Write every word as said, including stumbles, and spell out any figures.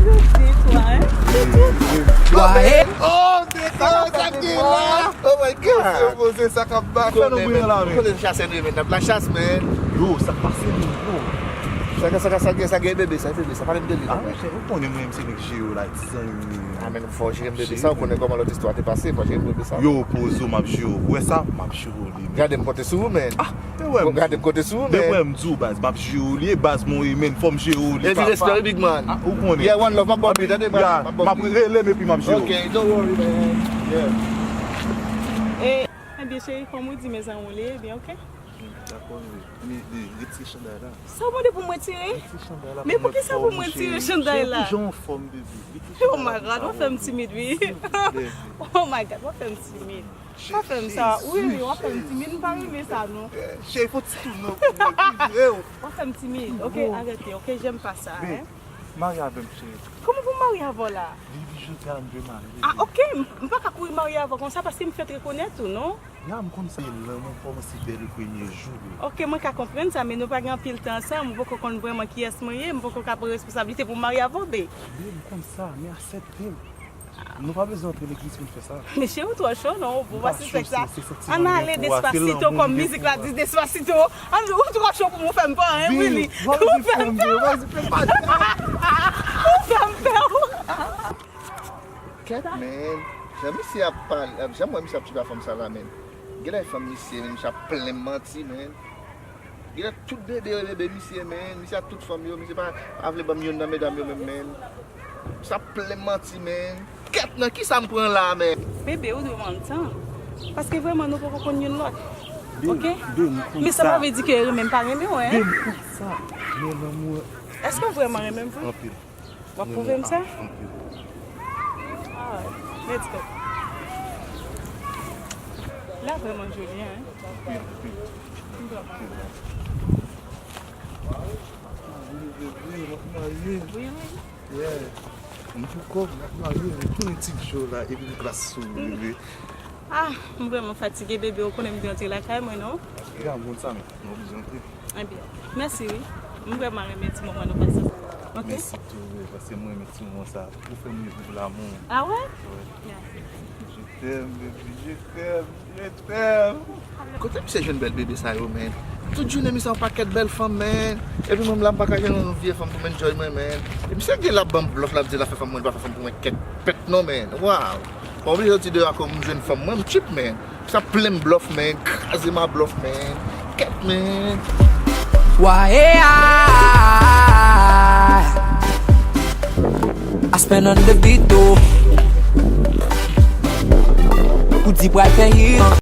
Yo di twa, hein? Twa, eh? Oh, se sa, sa k gen la? Oh my God! Poze, poze, sa k ap bat. Fè nou bouyon la, men. Konnen chasè nou ye, men. N ap la chas, men. Yo, sa k pase, men, yo? Sa, sa, sa, sa gen, sa gen bebe, sa bebe, sa pale m de li la, men. Ou konnen mwen, m se nèg jere yo la, ti zanmi. Ah, men fò jere m bebe sa, ou konnen kòman lòt istwa te pase, fò jere m bebe sa. Yo, poze, m ap jere w. Ou wè sa? M ap jere w li, men. Gade m konte sou ou, men. Ah, men wè m. Gade m konte sou ou, men. Men wè m di w, baz, m ap jere w li, e baz mwen ye, men, fò m jere w li, papa. Epi respè, wi, big man. Ah, ou konnen. Yeah, one love, m ap ba w pi, tande, m ap ba w pi. M ap rele m epi m ap jere w. Ok, don't worry, man. Yeah. Eh, ebyen, cheri, kòm ou di, mezanmi, ou li, ebyen, ok. Dakò, men, men, men, retire chanday la. Sa w mande pou mwen tire? Retire chanday la. Men poukisa pou mwen tire chanday la? Cheri, pou jan w anfòm, bebe. Retire chanday la pou m ka wè w. Oh my God, w ap fè m timid, wi. Silvouplè, bebe. Oh my God, w ap fè m timid. W ap fè m sa. Wi, wi, w ap fè m timid. M pa renmen sa, non. Cheri, fò ti tou non pou mwen, bebe. W ap fè m timid. Ok, arete. Ok, j'aime pas ça, hein. Marye avè m, cheri. Kòman pou m marye avè w la? Baby, je t'aime, je m'aime. Ah, ok. M, m pa ka kouri marye avè w konsa paske m fèk rekonèt ou, non? Ya, m konn sa, lanmou kòmanse dès le premier jour. Ok, mwen ka konprann sa, men nou pa gen anpil tan ansanm, ou poko konn vrèman kiyès mwen ye, m poko ka pran responsablite pou m marye avè w, babe. Babe, m konn sa, men aksepte m. Nou pa bezwen antre legliz pou n fè sa. Men cheri, ou twò cho, non, ou pa sisèk sa. Ann ale Despacito, kòm mizik la di Despacito. Ann, ou twò cho pou mwen, ou fè m pè, hein, really. Ou fè m pè. Ou fè m pè. Kèt, men. Jan misye ap pale, jan m wè misye ap tchoupe a fanm sa la, men. Genlè e fanm misye, men misye ap plen manti, men. Genlè tout bebe yo bebe misye, men. Misye ak tout fanm yo, misye pa, pa vle ban m youn nan medam yo menm, men. Misye ap plen manti, men. Kèt, nan kisa m pran la, men? Bebe, ou dwe ban m tan. Paske vrèman, nou poko konn youn lòt. Ok? Men sa pa vle di ke renmen m pa renmen w, hein? Be, m konn sa. Men lanmou. Èske w vrèman renmen m vre? Anpil. W ap pwouve m sa? Anpil. Alright, let's go. La vrèman joli, hein? Anpil, anpil. Anpil. Wi, wi. Yeah. M pou kò, m ap marye, m tounen ti djo la, epi m plas sou ou, bebe. Ah, m vrèman fatige, bebe, ou konnen m te antre lakay mwen, non? Ya, m konn sa, men nou oblije antre. Ebyen, mèsi wi. M vrèman renmen ti moman nou pase. Ok? Mèsi tou, wi, paske mwen renmen ti moman sa. Ou fè m viv lanmou. Ah wè? Wè. Mèsi. Je t'aime, baby, je t'aime, je t'aime. Kote misye jwenn bèl bebe sa yo, men? Tout jounen misye yon pakèt bèl fanm, men. Epi mwen la m pa ka jwenn yon vye fanm pou m enjoy mwen, men. E misye gen l ap ban m blòf, l ap di l ap fè fanm mwen, l pa fè fanm pou mwen, kèt pèt non, men. Waw. Pa oblije soti deyò akoz m jwenn fanm mwen, m cheap, men. Sa plen m blòf, men. Kraze m a blòf, men. Kèt, men. Wa e a. I spend on the beat, though. Ou di pral fè hit.